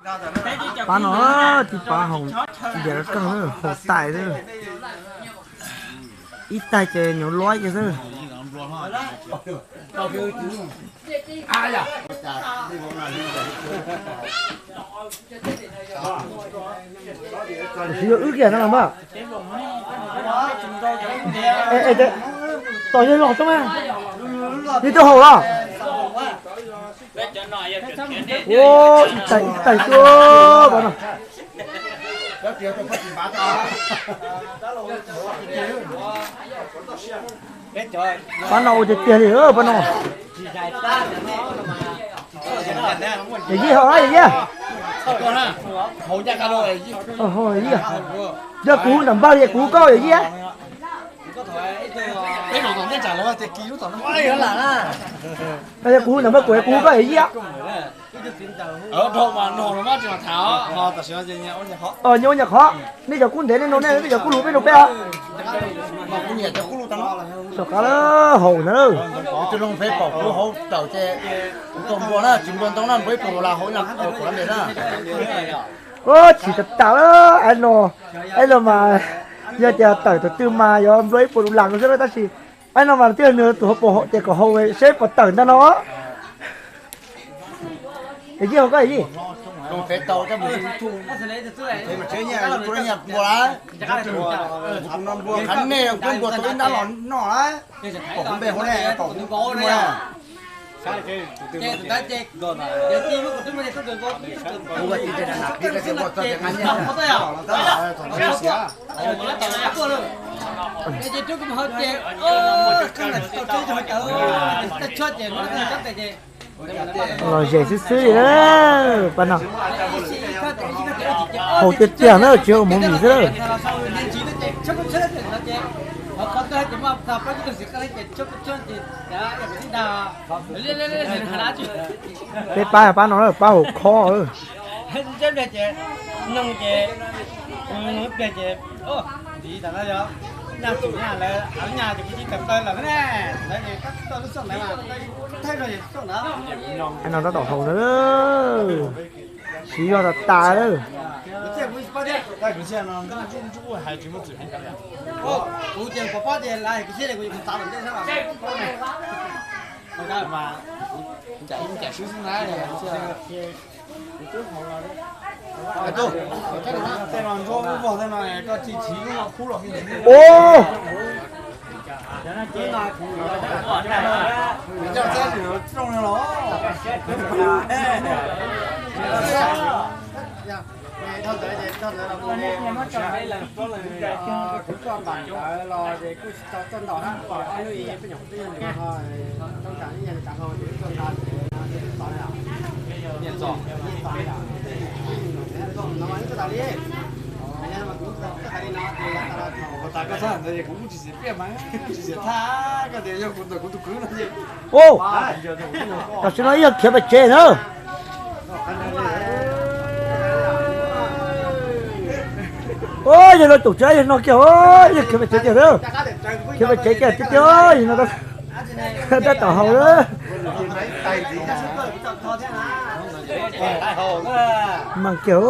Pab no tib pab haus npias kawg, haus tais xwb. Ib tais ces nyuam luab ces xwb. Tsis yog wb kiag no los mas. Tos yawg los tso mas. Yawg tuaj haus los. Ua, ib tais ib tais xwb pab no. Pab no ua tiag tiag li pab no. Yawm yij haus, yawm yij. Yog kuv hu ntawm npawg li kuv hu koj yawm yij. Yog kuv hu ntawm npawg kuv, kuv hu koj yawm yij. Nyias ua nyias qhov, nej cov kub ntev nej nug nej, peb cov kub luv peb nug peb os. Tom qab haus ntag. Tsis npua ntoo na, npua ib puas dollar hauv kuv lab ntes na. Chim tas tas, ab no, ab no mas yog tias tawm tus twg mas yuav nplua ib puas dollar xwb, tab sis ab no mas twb yog nws tus hauv paus ces kom haus seb puas tawm ntag no. Yawm yij haus koj yawm yij. Npua lawm, kuv tus no npua khav nej, kuv npua tau ib nrab los noj lawm, kom kuv npe hauv nej, kom kuv mus na. Los zem xwb xwb li na, pab no. Haus tiag tiag na, tsis ua movie xwb. Peb pab, pab no pab haus khob. Ab no tab tom haus na. Siv zog tas tas lawm. Ua, kuv tso npam ntawd los ces kuj tsis tau txoj ntaus hab, ob hnub ib peb nyuam qhuav twb yog nws ho tau kam ib yam li kav hlau ces wb txoj ntaus ces no ces wb txov li os. Nyiam txom, nyiam txom li os. No mas wb txoj tas li. Yog no mas kuv txoj hais li no ces yog tas los thaum tas koj txhob hais ntawd ces kuv kuj tsis xiam piaj mas, tsis xiam thaj, koj tias yog kuv ntawm kuv tus kwv no ces. Tam sim no ib yog khiav pem tsev na. Yog no caum tsev yog no kiag, yog khiav pem tsev kiag na. Khiav pem tsev kiag tiag tiag, yog no tab tom haus na. Mas kiag.